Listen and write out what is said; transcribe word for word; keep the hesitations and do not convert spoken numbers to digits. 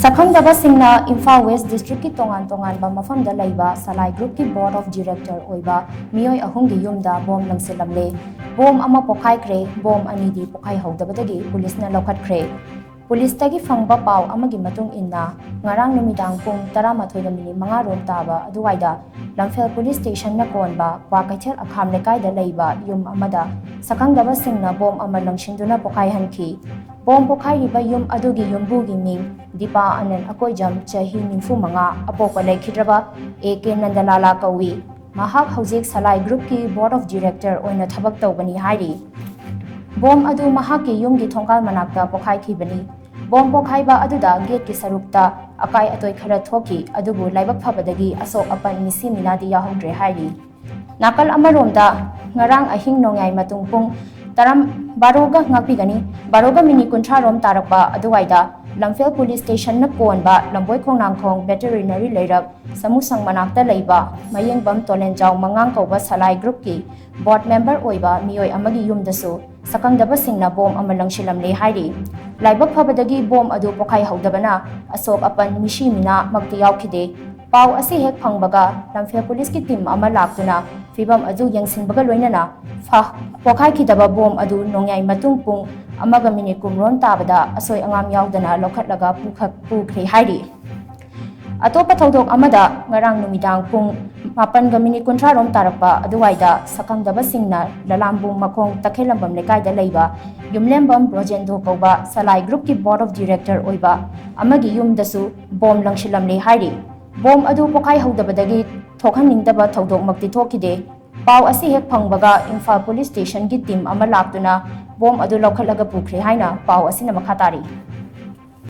ꯁꯛꯈꯪꯗꯕꯁꯤꯡꯅ Imphal west ꯗꯤꯁꯇ꯭ꯔꯤꯛꯀꯤ ꯇꯣꯉꯥꯟ ꯇꯣꯉꯥꯟꯕ ꯃꯐꯝꯗ ꯂꯩꯕ ꯁꯂꯥꯏ ꯒ꯭ꯔꯨꯞꯀꯤ ꯕꯣꯔꯗ ꯑꯣꯐ ꯗꯤꯔꯦꯛꯇꯔ ꯑꯣꯏꯕ ꯃꯤꯑꯣꯏ ꯑꯍꯨꯝꯒꯤ ꯌꯨꯝꯗ ꯕꯣꯝ ꯂꯪꯁꯤꯜꯂꯝꯂꯦ꯫ ꯕꯣꯝ ꯑꯃ ꯄꯣꯈꯥꯏꯈ꯭ꯔꯦ, ꯕꯣꯝ ꯑꯅꯤꯗꯤ ꯄꯣꯈꯥꯏꯍꯧꯗꯕꯗꯒꯤ ꯄꯨꯂꯤꯁꯅ ꯂꯧꯈꯠꯈ꯭ꯔꯦ꯫ ꯄꯨꯂꯤꯁꯇꯒꯤ ꯐꯪꯕ ꯄꯥꯎ ꯑꯃꯒꯤ ꯃꯇꯨꯡ ꯏꯟꯅ, ꯉꯔꯥꯡ ꯅꯨꯃꯤꯗꯥꯡ ꯄꯨꯡ ꯇꯔꯥꯃꯥꯊꯣꯏꯗ ꯃꯤꯅꯤꯠ ꯃꯉꯥ ꯔꯣꯝ ꯇꯥꯕ ꯑꯗꯨꯋꯥꯏꯗ ꯂꯝꯐꯦꯜ ꯄꯨꯂꯤꯁ ꯁ꯭ꯇꯦꯁꯟꯅ ꯀꯣꯟꯕ ꯀ꯭ꯋꯥꯀꯩꯊꯦꯜ ꯑꯈꯥꯝ ꯂꯩꯀꯥꯏꯗ ꯂꯩꯕ ꯌꯨꯝ ꯑꯃꯗ ꯁꯛꯈꯪꯗꯕꯁꯤꯡꯅ ꯕꯣꯝ ꯑꯃ ꯂꯪꯁꯤꯟꯗꯨꯅ ꯄꯣꯈꯥꯏꯍꯟꯈꯤ꯫ ꯕꯣꯝ ꯄꯣꯈꯥꯏꯔꯤꯕ ꯌꯨꯝ ꯑꯗꯨꯒꯤ ꯌꯨꯝꯕꯨꯒꯤ ꯃꯤꯡ ꯗꯤꯄꯥ ꯑꯅꯟ ꯑꯀꯣꯏꯖꯝ, ꯆꯍꯤ ꯅꯤꯐꯨ ꯃꯉꯥ, ꯑꯄꯣꯛꯄ ꯂꯩꯈꯤꯗ꯭ꯔꯕ ꯑꯦ ꯀꯦ ꯅꯟꯗꯂꯥꯂꯥ ꯀꯧꯏ꯫ ꯃꯍꯥꯛ ꯍꯧꯖꯤꯛ ꯁꯂꯥꯏ ꯒ꯭ꯔꯨꯞꯀꯤ ꯕꯣꯔꯗ ꯑꯣꯐ ꯗꯤꯔꯦꯛꯇꯔ ꯑꯣꯏꯅ ꯊꯕꯛ ꯇꯧꯕꯅꯤ ꯍꯥꯏꯔꯤ꯫ ꯕꯣꯝ ꯑꯗꯨ ꯃꯍꯥꯛꯀꯤ ꯌꯨꯝꯒꯤ ꯊꯣꯡꯒꯥꯜ ꯃꯅꯥꯛꯇ ꯄꯣꯈꯥꯏꯈꯤꯕꯅꯤ꯫ ꯕꯣꯝ ꯄꯣꯈꯥꯏꯕ ꯑꯗꯨꯗ ꯒꯦꯠꯀꯤ ꯁꯔꯨꯛꯇ ꯑꯀꯥꯏ ꯑꯇꯣꯏ ꯈꯔ ꯊꯣꯛꯈꯤ, ꯑꯗꯨꯕꯨ ꯂꯥꯏꯕꯛ ꯐꯕꯗꯒꯤ ꯑꯁꯣꯛ ꯑꯄꯟ ꯃꯤꯁꯤ ꯃꯤꯅꯥꯗꯤ ꯌꯥꯎꯍꯧꯗ꯭ꯔꯦ ꯍꯥꯏꯔꯤ꯫ ꯅꯥꯀꯜ ꯑꯃꯔꯣꯝꯗ, ꯉꯔꯥꯡ ꯑꯍꯤꯡ ꯅꯣꯡꯌꯥꯏ ꯃꯇꯨꯡ ꯄꯨꯡ ꯇꯔꯥ, ꯕꯥꯔꯣꯒ ꯉꯥꯛꯄꯤꯒꯅꯤ, ꯕꯥꯔꯣꯒ ꯃꯤꯅꯤꯠ ꯀꯨꯟꯊ꯭ꯔꯥ ꯔꯣꯝ ꯇꯥꯔꯛꯄ ꯑꯗꯨꯋꯥꯏꯗ ꯂꯝꯐꯦꯜ ꯄꯨꯂꯤꯁ ꯁ꯭ꯇꯦꯁꯟꯅ ꯀꯣꯟꯕ ꯂꯝꯕꯣꯏ ꯈꯣꯡꯅꯥꯡꯈꯣꯡ ꯚꯦꯇꯦꯔꯤꯅꯔꯤ ꯂꯩꯔꯛ ꯁꯃꯨꯁꯪ ꯃꯅꯥꯛꯇ ꯂꯩꯕ ꯃꯌꯦꯡꯕꯝ ꯇꯣꯂꯦꯟꯖꯥꯎ ꯃꯉꯥꯡ ꯀꯧꯕ ꯁꯂꯥꯏ ꯒ꯭ꯔꯨꯞꯀꯤ ꯕꯣꯔꯗ ꯃꯦꯝꯕꯔ ꯑꯣꯏꯕ ꯃꯤꯑꯣꯏ ꯑꯃꯒꯤ ꯌꯨꯝꯗꯁꯨ ꯁꯛꯈꯪꯗꯕꯁꯤꯡꯅ ꯕꯣꯝ ꯑꯃ ꯂꯪꯁꯤꯜꯂꯝꯂꯦ ꯍꯥꯏꯔꯤ꯫ ꯂꯥꯏꯕꯛ ꯐꯕꯗꯒꯤ ꯕꯣꯝ ꯑꯗꯨ ꯄꯣꯈꯥꯏꯍꯧꯗꯕꯅ ꯑꯁꯣꯛ ꯑꯄꯟ ꯃꯤꯁꯤ ꯃꯤꯅꯥꯃꯛꯇꯤ ꯌꯥꯎꯈꯤꯗꯦ꯫ ꯄꯥꯎ ꯑꯁꯤ ꯍꯦꯛ ꯐꯪꯕꯒ ꯂꯝꯐꯦꯜ ꯄꯨꯂꯤꯁꯀꯤ ꯇꯤꯝ ꯑꯃ ꯂꯥꯛꯇꯨꯅ ꯐꯤꯕꯝ ꯑꯗꯨ ꯌꯦꯡꯁꯤꯟꯕꯒ ꯂꯣꯏꯅꯅ ꯐ-, ꯄꯣꯈꯥꯏꯈꯤꯗꯕ ꯕꯣꯝ ꯑꯗꯨ ꯅꯣꯡꯌꯥꯏ ꯃꯇꯨꯡ ꯄꯨꯡ ꯑꯃꯒ ꯃꯤꯅꯤꯠ ꯀꯨꯟ ꯔꯣꯝ ꯇꯥꯕꯗ ꯑꯁꯣꯏ ꯑꯉꯥꯝ ꯌꯥꯎꯗꯅ ꯂꯧꯈꯠꯂꯒ ꯄꯨꯈ-, ꯄꯨꯈ꯭ꯔꯦ ꯍꯥꯏꯔꯤ꯫ ꯑꯇꯣꯞꯄ ꯊꯧꯗꯣꯛ ꯑꯃꯗ, ꯉꯔꯥꯡ ꯅꯨꯃꯤꯗꯥꯡ ꯄꯨꯡ ꯃꯥꯄꯟꯒ ꯃꯤꯅꯤꯠ ꯀꯨꯟꯊ꯭ꯔꯥ ꯔꯣꯝ ꯇꯥꯔꯛꯄ ꯑꯗꯨꯋꯥꯏꯗ ꯁꯛꯈꯪꯗꯕꯁꯤꯡꯅ ꯂꯂꯥꯝꯕꯨꯡ ꯃꯈꯣꯡ ꯇꯈꯦꯜꯂꯝꯕꯝ ꯂꯩꯀꯥꯏꯗ ꯂꯩꯕ ꯌꯨꯝꯂꯦꯝꯕꯝ ꯕ꯭ꯔꯣꯖꯦꯟꯗꯣ ꯀꯧꯕ ꯁꯂꯥꯏ ꯒ꯭ꯔꯨꯞꯀꯤ ꯕꯣꯔꯗ ꯑꯣꯐ ꯗꯤꯔꯦꯛꯇꯔ ꯑꯣꯏꯕ ꯑꯃꯒꯤ ꯌꯨꯝꯗꯁꯨ ꯕꯣꯝ ꯂꯪꯁꯤꯜꯂꯝꯂꯦ ꯍꯥꯏꯔꯤ꯫ ꯕꯣꯝ ꯑꯗꯨ ꯄꯣꯈꯥꯏꯍꯧꯗꯕꯗꯒꯤ ꯊꯣꯛꯍꯟꯅꯤꯡꯗꯕ ꯊꯧꯗꯣꯛꯃꯛꯇꯤ ꯊꯣꯛꯈꯤꯗꯦ꯫ ꯄꯥꯎ ꯑꯁꯤ ꯍꯦꯛ ꯐꯪꯕꯒ ꯏꯝꯐꯥꯜ ꯄꯨꯂꯤꯁ ꯁ꯭ꯇꯦꯁꯟꯒꯤ ꯇꯤꯝ ꯑꯃ ꯂꯥꯛꯇꯨꯅ ꯕꯣꯝ ꯑꯗꯨ ꯂꯧꯈꯠꯂꯒ ꯄꯨꯈ꯭ꯔꯦ ꯍꯥꯏꯅ ꯄꯥꯎ ꯑꯁꯤꯅ ꯃꯈꯥ ꯇꯥꯔꯤ꯫